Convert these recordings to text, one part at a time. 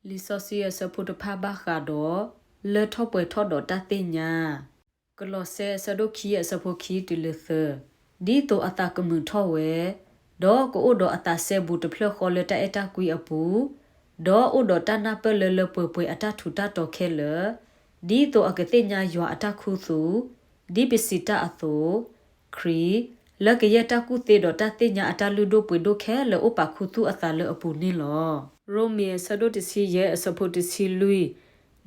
လံာ်စီဆှံအဆၢဖိတဖၣ်ဘၣ်ဃးဒီး လၢထီၣ်ပှဲၤထီၣ်ဒီးတၢ်သ့ၣ်ညါ. ကလီးစဲအဆၢဒိၣ်ခံအဆၢဖိခံတုၤလၢသၢ, ဒ်သိးအသးကမုာ်ထီၣ်ဝဲ, ဒီးကအိၣ်ဒီးအသးစဲဘူးတဖျၢၣ်ဃီလၢတၢ်အဲၣ်တၢ်ကွံအပူၤ, ဒီးအိၣ်ဒီးတၢ်နၢ်ပၢၢ်လၢလၢပှဲၤပှဲၤအတၢ်ထူးတၢ်တီၤခဲလၢာ်, ဒ်သိးအကသ့ၣ်ညါယွၤအတၢ်ခူသူၣ်, ဒ်ပစံးတၢ်အသိး, ခရံာ်, လၢကယဲၢ်တၢ်ကူၣ်သ့ဒီးတၢ်သ့ၣ်ညါအတၢ်လုၢ်ဒိၣ်ပှ့ၤဒိၣ်ခဲလၢာ်အိၣ်ပာ်ခူသူၣ်အသးလၢအပူၤန့ၣ်လီၤ. ရိမ့ၤအဆၢဒိၣ်တဆံယဲၢ်အဆၢဖိတဆံလွံၢ်,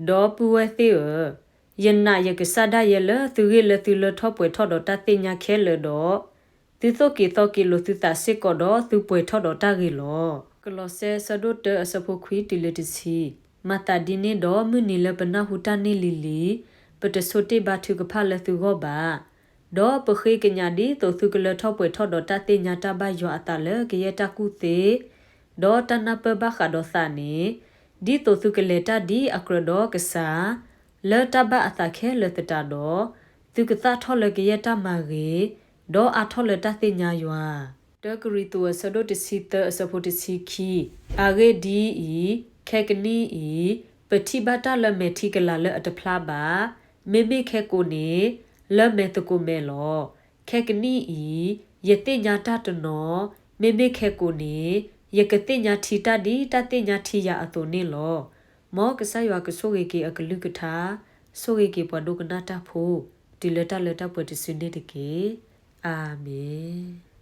ဒီပုၢ်ဝဲၢ်သ့ၣ်ဧၢ, ယနာ်ယကစၢ်ဒၣ်ယဲလၢသုဂ့ၢ်လၢသုလၢထီၣ်ပှဲၤထီၣ်ဒီးတၢ်သ့ၣ်ညါခဲလၢာ်ဒီး, သုသိၣ်က့ၤသီက့ၤလိာ်သုသးစ့ၢ်ကီးဒီးသုပှဲၤထီၣ်ဒီးတၢ်ဂ့ၤလီၤ. ကလီးစဲအဆၢဒိၣ်တၢအဆၢဖိခွံတုၤလၢတဆံ, မၤသးဒ်န့ၣ်ဒီးမုၢ်နံၤလၢပနၢ်ဟူတၢ်န့ၢ်လံၤလံၤ, ပတဆိတ့ၢ်ဘါထုကဖၣ်လၢသုဂီၢ်ဘၣ်. ဒီးပဃ့ကညးဒ်သိးသုကလၢထီၣ်ပှဲၤထီၣ်ဒီးတၢ်သ့ၣ်ညါတၢ်ဘၣ်ယွၤအသးလၢကယဲၢ်တၢ်ကူၣ်သ့, ဒီးတၢ်နၢ်ပၢၢ်ဘၣ်ဃးဒီးသးန့ၣ်, ဒ်သိးသုကလဲၤတၢ်ဒ်အကြၢးဒီးကစၢ်, လၢတၢ်ဘၣ်အသးခဲလၢာ်သတးဒီး, သုကသၣ်ထီၣ်လၢကယဲၢ်တၢ်မၤဂ့ၤ, ဒီးအါထီၣ်လၢတၢ်သ့ၣ်ညါယွၤ. တၢကရံၣ်သူးအဆၢဒိၣ်တဆံသၢအဆၢဖိတဆံခံ, အဂ့ၢ်ဒ်အံၤ, ခဲကနံၣ်အံၤ, ပထံၣ်ဘၣ်တၢ်လၢမဲာ်ထံကလၤလၢအတဖျါဘၣ်, မ့မ့ၢ်ခဲကိာ်န့ၣ်, လၢမဲာ်သကိးမဲာ်လီၤ. ခဲကနံၣ်အံၤ, ယသ့ၣ်ညါတၢ်တနီၤ, မ့မ့ၢ်ခဲကိာ်န့ၣ်, ယကသ့ၣ်ညါထံတၢ်ဒ်တၢ်သ့ၣ်ညါထံယၤအသိးန့ၣ်လီၤ. မ်ကစၢ်ယွၤကဆိၣ်ဂ့ၤက့ၤအကလုၢ်ကထါ, ဆိၣ်ဂ့ၤက့ၤပှၤဒိကနၣ်တၢ်ဖိ, တုၤလၢတၢ်လၢတၢ်ပှဲၤတစုန့ၣ်တက့ၢ်. အၤမ့ၣ်.